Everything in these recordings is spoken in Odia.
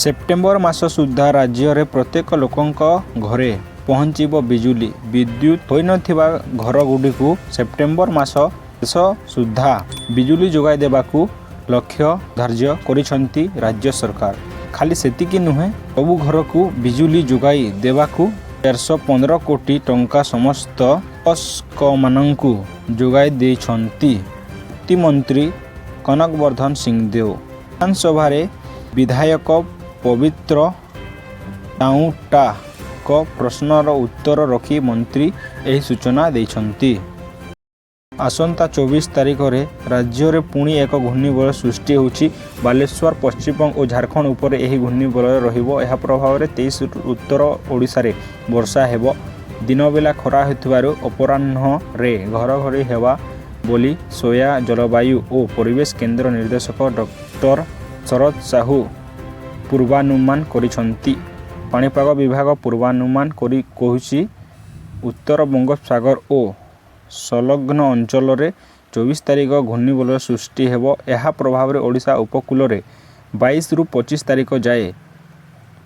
ସେପ୍ଟେମ୍ବର ମାସ ସୁଦ୍ଧା ରାଜ୍ୟରେ ପ୍ରତ୍ୟେକ ଲୋକଙ୍କ ଘରେ ପହଞ୍ଚିବ ବିଜୁଳି। ବିଦ୍ୟୁତ ହୋଇନଥିବା ଘରଗୁଡ଼ିକୁ ସେପ୍ଟେମ୍ବର ମାସ ଶେଷ ସୁଦ୍ଧା ବିଜୁଳି ଯୋଗାଇ ଦେବାକୁ ଲକ୍ଷ୍ୟ ଧାର୍ଯ୍ୟ କରିଛନ୍ତି ରାଜ୍ୟ ସରକାର। ଖାଲି ସେତିକି ନୁହେଁ, ସବୁ ଘରକୁ ବିଜୁଳି ଯୋଗାଇ ଦେବାକୁ 415 କୋଟି ଟଙ୍କା ସମସ୍ତ ଡିସ୍କମ୍ମାନଙ୍କୁ ଯୋଗାଇ ଦେଇଛନ୍ତି ଶକ୍ତିମନ୍ତ୍ରୀ କନକବର୍ଦ୍ଧନ ସିଂହଦେଓ। ବିଧାନସଭାରେ ବିଧାୟକ ପବିତ୍ର ସାଉଟାଙ୍କ ପ୍ରଶ୍ନର ଉତ୍ତର ରଖି ମନ୍ତ୍ରୀ ଏହି ସୂଚନା ଦେଇଛନ୍ତି। ଆସନ୍ତା 24 ତାରିଖରେ ରାଜ୍ୟରେ ପୁଣି ଏକ ଘୂର୍ଣ୍ଣିବଳୟ ସୃଷ୍ଟି ହେଉଛି। ବାଲେଶ୍ୱର, ପଶ୍ଚିମବଙ୍ଗ ଓ ଝାଡ଼ଖଣ୍ଡ ଉପରେ ଏହି ଘୂର୍ଣ୍ଣିବଳୟ ରହିବ। ଏହା ପ୍ରଭାବରେ 23 ଉତ୍ତର ଓଡ଼ିଶାରେ ବର୍ଷା ହେବ। ଦିନବେଳା ଖରା ହେଉଥିବାରୁ ଅପରାହ୍ନରେ ଘଡ଼ଘଡ଼ି ହେବ ବୋଲି ସୋଆ ଜଳବାୟୁ ଓ ପରିବେଶ କେନ୍ଦ୍ର ନିର୍ଦ୍ଦେଶକ ଡକ୍ଟର ଶରତ ସାହୁ ପୂର୍ବାନୁମାନ କରିଛନ୍ତି। ପାଣିପାଗ ବିଭାଗ ପୂର୍ବାନୁମାନ କରି କହୁଛି, ଉତ୍ତର ବଙ୍ଗୋପସାଗର ଓ ସଂଲଗ୍ନ ଅଞ୍ଚଳରେ 24 ତାରିଖ ଘୂର୍ଣ୍ଣିବଳୟ ସୃଷ୍ଟି ହେବ। ଏହା ପ୍ରଭାବରେ ଓଡ଼ିଶା ଉପକୂଳରେ 22ରୁ 25 ତାରିଖ ଯାଏ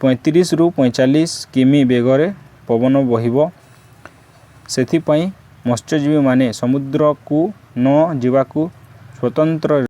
35ରୁ 45 କିମି ବେଗରେ ପବନ ବହିବ। ସେଥିପାଇଁ ମତ୍ସ୍ୟଜୀବୀମାନେ ସମୁଦ୍ରକୁ ନ ଯିବାକୁ ସ୍ୱତନ୍ତ୍ର